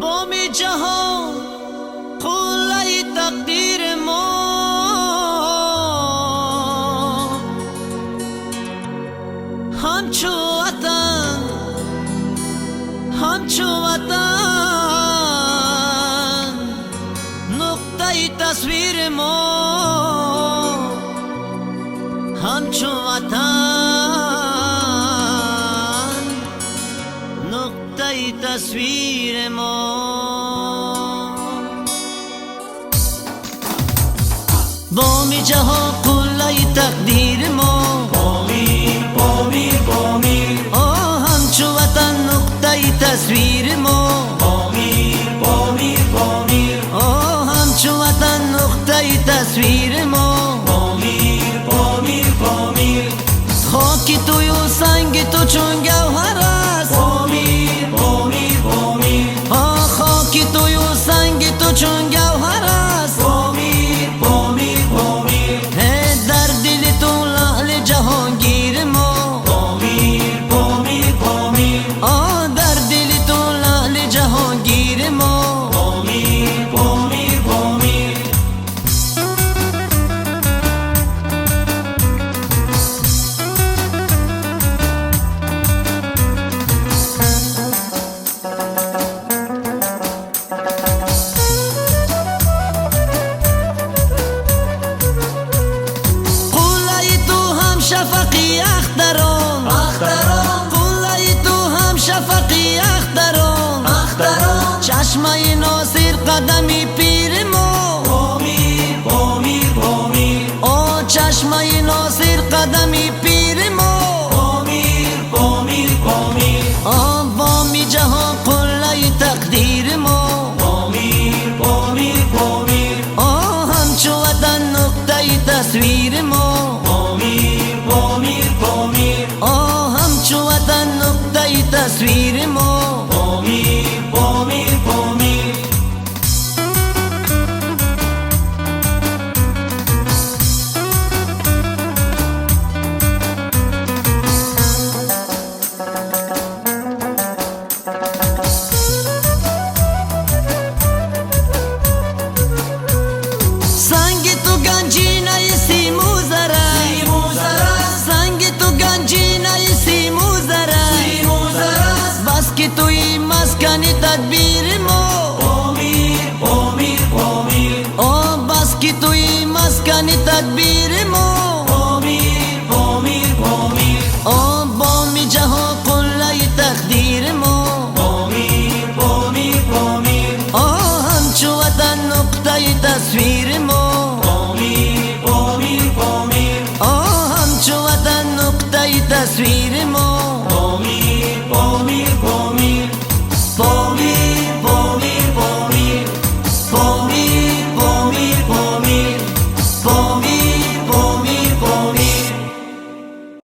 Боми ҷаҳон қуллаи тақдири мо, ҳамчу ватан, ҳамчу ватан нуқтаи тасвири мо, ҳамчу ватан нуқтаи тасвири мо. Боми ҷаҳон қуллаи тақдири мо, Помир, Помир, Помир, о ҳамчу ватан нуқтаи тасвири мо, Помир, Помир, Помир, о ҳамчу ватан нуқтаи тасвири мо. Помир, Помир, Помир, Хоки тую санги ту чун гавҳар аст, Помир, Помир, Помир, о хоки тую санги ту чун гавҳар аст. Помир, Помир, Помир, Э дар дили ту лаъли ҷаҳонгири мо, Помир, Помир, Помир, о дар дили ту лаъли ҷаҳонгири мо. Помир, Помир, Помир. Қуллаи ту ҳам шафақи ахтарон, Ахтарон, қуллаи ту ҳам шафақи ахтарон, Ахтарон, чашмаи носир қадами пири мо, Помир, Помир, Помир, о чашмаи носир қадами пири мо. Помир, Помир, Помир, О боми ҷаҳон қуллаи тақдири мо, Помир, Помир, Помир, о ҳамчу ватан нуқтаи тасвири мо, Помир, Помир, Помир, о ҳамчу ватан нуқтаи тасвири мо. Помир, Помир, Помир. Санги ту ганҷинаи симу зара, Симу зара, санги ту ганҷинаи симу зара, Симу зара, баски туи маскани тадбири